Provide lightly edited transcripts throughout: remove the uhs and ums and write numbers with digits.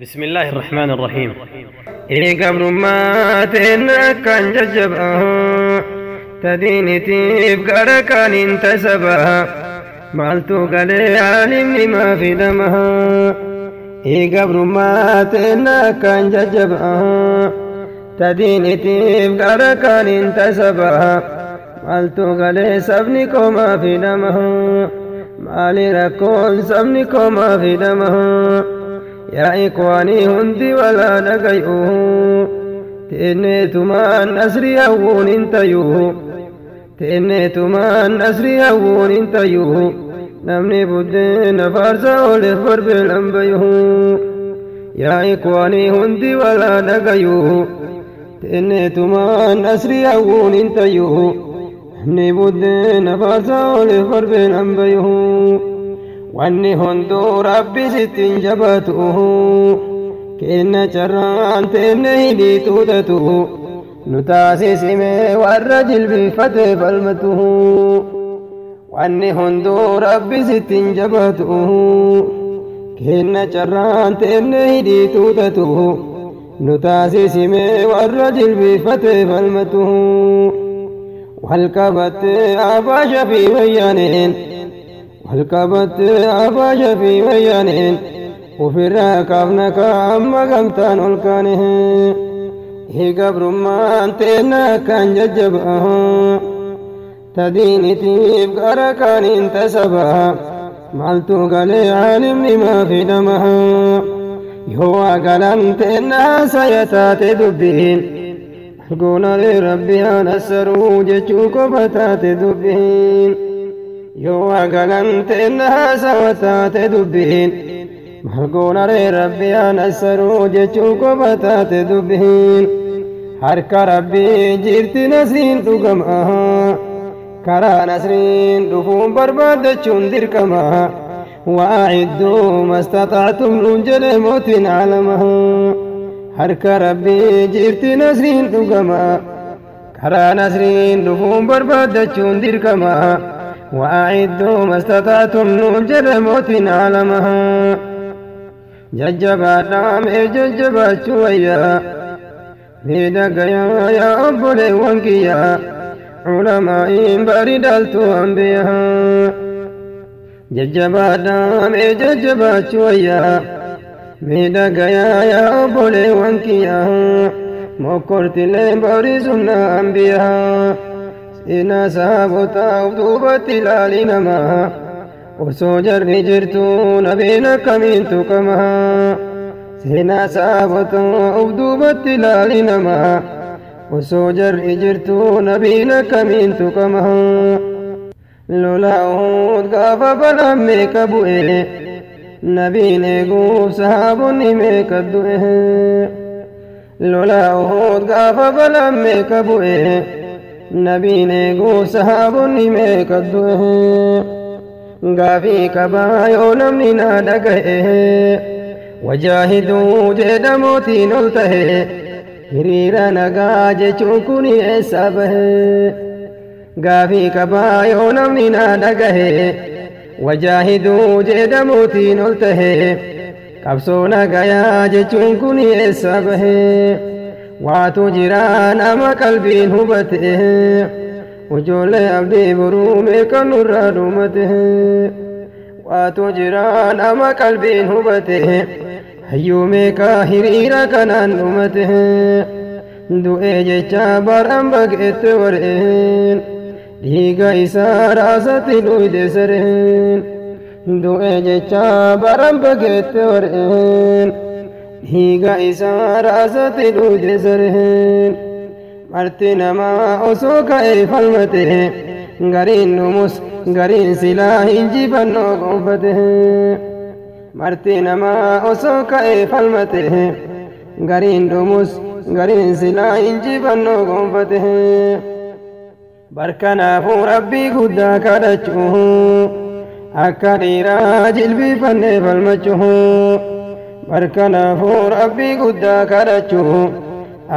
بسم الله الرحمن الرحيم. Gabrummaa akkaan jajjabaa tadiinitiif gara kaaniin tasabaa maaltu galee aalimni maa fidamaa. Gabrummaa akkaan jajjabaa tadiinitiif gara kaaniin tasabaa maaltu galee sabni komaa fidamaa. Maali rakkoon sabni komaa fidamaa? Yaa ikwaanii, hundi walaa dhagayuu, teenneetumaan nasrii hawwuun hin tayuu, teenneetumaan nasrii hawwuun hin tayuu. Namni buddeena faarsa ooleef barbeelan bayuu. Yaa ikwaanii, hundi walaa dhagayuu, teenneetumaan nasrii hawwuun hin tayuu. Namni buddeena faarsa ooleef barbeelan bayuu. Wanni hunduu Rabbi sittiin jabaatu, kenna carraan teenne hidhii tuutatu nu taasisime warra jilbiifate falmatu. Wanni hunduu Rabbi sittiin jabaatu, kenna carraan teenne hidhii tuutatu nu taasisime warra jilbiifate falmatu. Wal qabattee abaasha fi wayyaaneen, walqabattee abaasha fi wayyaaneen, ofirraa kaafna amma gamtaan ol kaane. Gabrummaan teenna akkaan jajjabaa tadiinitiif gara kaaniin tasabaa maaltu galee aalimni maa fidamaa? Yoo waa galan teenna haasaya taate dubbiin, algoonaree Rabbi haan assaruu jechuu qofa taate dubbiin. Yoo waa galan teenna haasawa taate dubbiin, malgoonaree Rabbi haan assaruu jechuu qofa taate dubbiin. Harka Rabbii jirti nasriin dhugama, karaa nasriin dhufuun barbaaddachuun dirqama. Waacidduu mastaxactum nuun jedhe mootiin caalamaha. Harka Rabbii jirti nasriin dhugama, karaa nasriin dhufuun barbaaddachuun dirqama. وأعدوا ما استطعتم نوجد موت عالمها. ججبا ججبا شويا ميدقيا يا أبولي وانكيا، علماء باردالتو أنبياء. ججبا ججبا شويا ميدقيا يا أبولي وانكيا، مكرت لي بارزنا أنبياء. Seenaa sahaabotaa of duubatti ilaali namaa, osoo jarri jirtu nabiin akkamiin tuqamaa? Seenaa sahaabotaa of duubatti ilaali namaa, osoo jarri jirtu nabiin akkamiin tuqamaa? Lola Uhud gaafa balaan meeqa bu'e? Nabiin eeguuf sahaabonni meeqa du'e? Lola Uhud gaafa balaan meeqa bu'e? Nabiin eeguuf sahaabonni meeqa du'e? Gaafii qabaa yoo namni naa dhaga'e. Wajaahiduu jedha mootiin ol tahe, hiriira nagaa jechuun kun eessaa bahe? Gaafii qabaa yoo namni naa dhagahe. Wajaahiduu jedha mootiin ol tahe, qabsoo nagayaa jechuun kun eessaa bahe? Waatu jira nama qalbiin hubate, ijoollee abdii boruu meeqa nurraa dhumate? Waatu jira nama qalbiin hubate, hayyuu meeqa hiriira kanaan dhumate? Du'ee jecha bar'an baqeette war'een, dhiiga isaa raasatti dhuyde sareen. Du'ee jecha bar'an baqeette war'een, dhiiga isaa raasatti dhuyde sareen. Marti namaa osoo ka'ee falmate, gariin dhumus gariin silaa injifannoo gonfate. Marti namaa osoo ka'ee falmate, gariin dhumus gariin silaa injifannoo gonfate. Barkanaafuu Rabbii guddaa kadhachuu, akka dhiiraa jilbiifannee falmachuu. Barkanaafuu Rabbii guddaa kadhachuu,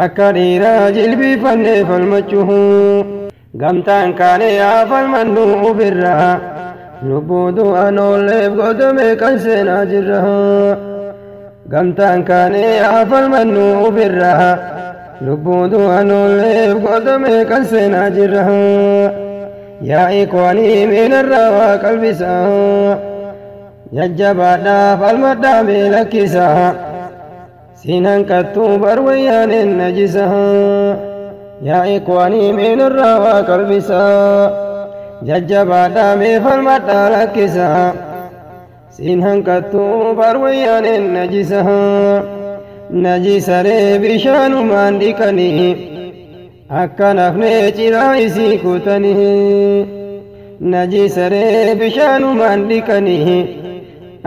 akka dhiiraa jilbiifannee falmachuu. Gamtaan kaanee haa falmannu ofirraa, lubbuu du'an oolleef godhame kan seenaa jirra. Gamtaan kaanee haa falmannu ofirraa lubbuu du'anolleef godhamee kan seenaa jirra. Yaa ikwaanii meenarraa waa qalbisaa jajjabaadhaa falmadhaa mee lakkisaa siin hanqattuu bar wayyaaneen najisaa. Yaa ikwaanii meenarraa waa qalbisaa jajjabaadhaa mee falmadhaa lakkisaa siin hanqattuu bar wayyaaneen najisaa. Najisaree bishaanumaan dhiqanii akka nafnee ciraa isii kutanii. Najisaree bishaanumaan dhiqanii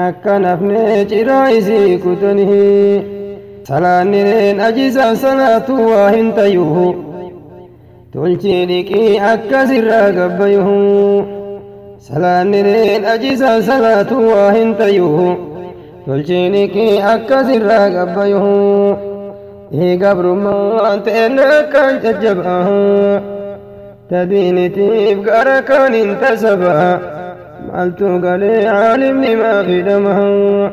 akka nafnee ciraa isii kutanii. Salaannireen ajisaan salaatu waa hin tayuu tolchii dhiqii akkasirraa gabbayuu. Salaannireen ajisaan salaatu waa hin tayuu tolchii dhiqii akkasirraa gabbayuu. Gabrummaan ta'een akkaan jajjabaa tadiinitiif gara kaan hin tasabaa maaltu galee caalimni maa fidhamaa.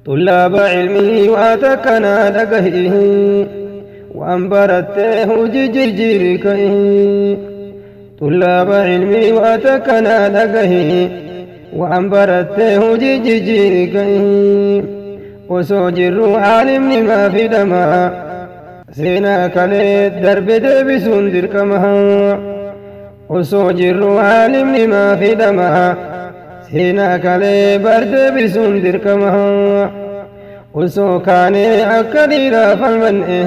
Tullaaba cilmii waa takkanaa dhagahii waan barattee hojii jijjiiri ka'ii. Tullaaba cilmii waa takkanaa dhagahii waan barattee hojii jijjiiri ka'ii. Osoo jirru caalimni maa fidhamaa seenaa kalee darbe deebisuun dirqamaa. Osoo jirru caalimni maa fidhamaa seenaa kalee bar deebisuun dirqamaa. Osoo kaanee akka dhiiraa falmanne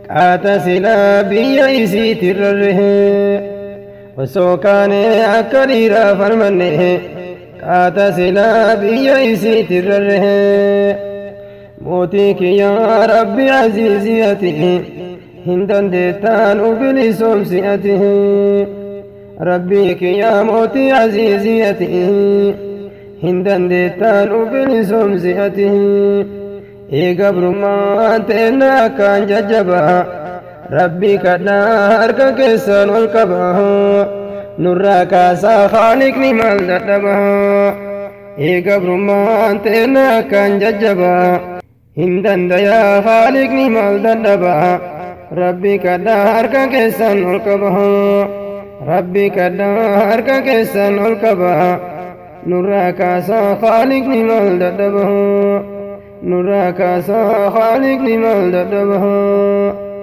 qaata silaa biyya isiitti rarree. Osoo kaanee akka dhiiraa falmanne qaata silaa biyya isiitti rarree. Mootii kiyyaa rabbi aziiziyati hin dandeettaan ubilisoomsi'ati. Rabbii kiyyaa mootii aziiziyati hin dandeettaan ubilisoomsi'ati. Gabrummaan ta'een akkaan jajjabaa rabbii kadhaa harka keessan ol qabaa nurraa kaasaa haaliqni maal dadhabaa. Gabrummaan ta'een akkaan jajjabaa hin dandayaa haaliqni maal dadhabaa rabbii kadhaa harka keessan ol qabaa rabbii kadhaa harka keessan ol qabaa nurraa kaasaa haaliqni maal dadhabaa nurraa kaasaa haaliqni maal dadhabaa.